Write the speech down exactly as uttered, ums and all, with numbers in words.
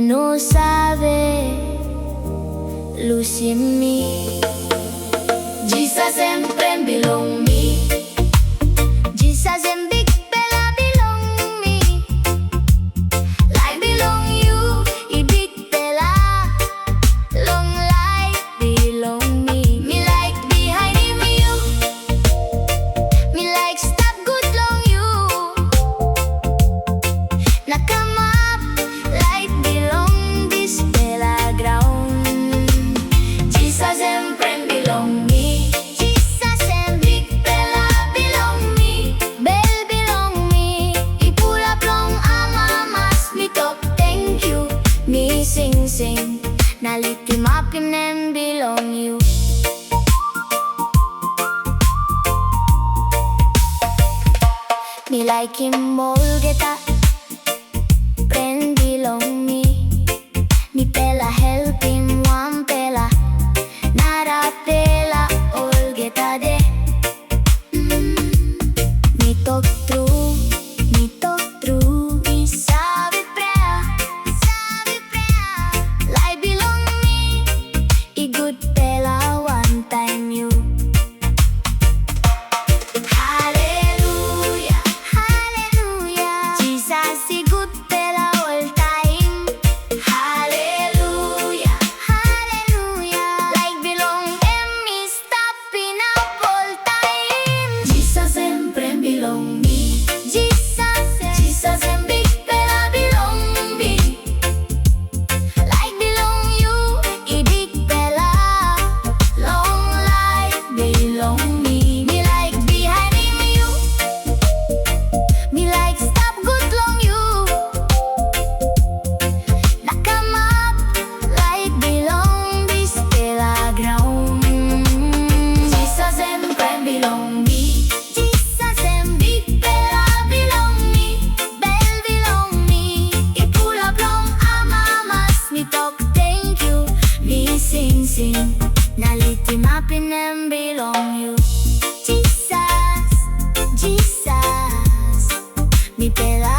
No save lusim mi. Jisas em pren bilong mi. Jisas em bikpela bilong mi. Laik bilong yu i bikpela long laik bilong mi. Mi laik bihainim yu. Mi laik stap gut long yu. Na kamap laik bilong dispela graun. Jisas em pren bilong mi. Jisas em bikpela bilong mi. Bel bilong mi i pulap long amamas. Mi tok tenkyu, mi singsing, na litimapim nem bilong yu. Mi laikim olgeta pren bilong mi. Mipela helpim wanpela narapela olgeta de. Mm, mi tok tru, mi tok tru, mi save prea, save prea. Laik bilong mi i gutpela wantaim yu. Haleluya, haleluya. Jisas i gutpela oltaim. Haleluya, haleluya. Laik bilong em i stap inap oltaim. Jisas em pren bilong mi. Jisas em, Jisas em bikpela bilong mi. Laik bilong yu i bikpela long laik bilong mi. Mi laik bihainim yu. Mi laik stap gut long yu. Na kamap laik bilong dispela graun. Jisas em pren bilong mi. Jisas em bikpela bilong mi. Bel bilong mi i pulap long amamas. Mi tok tenkyu, mi singsing, na litimapim nem bilong yu. Jisas, Jisas, mipela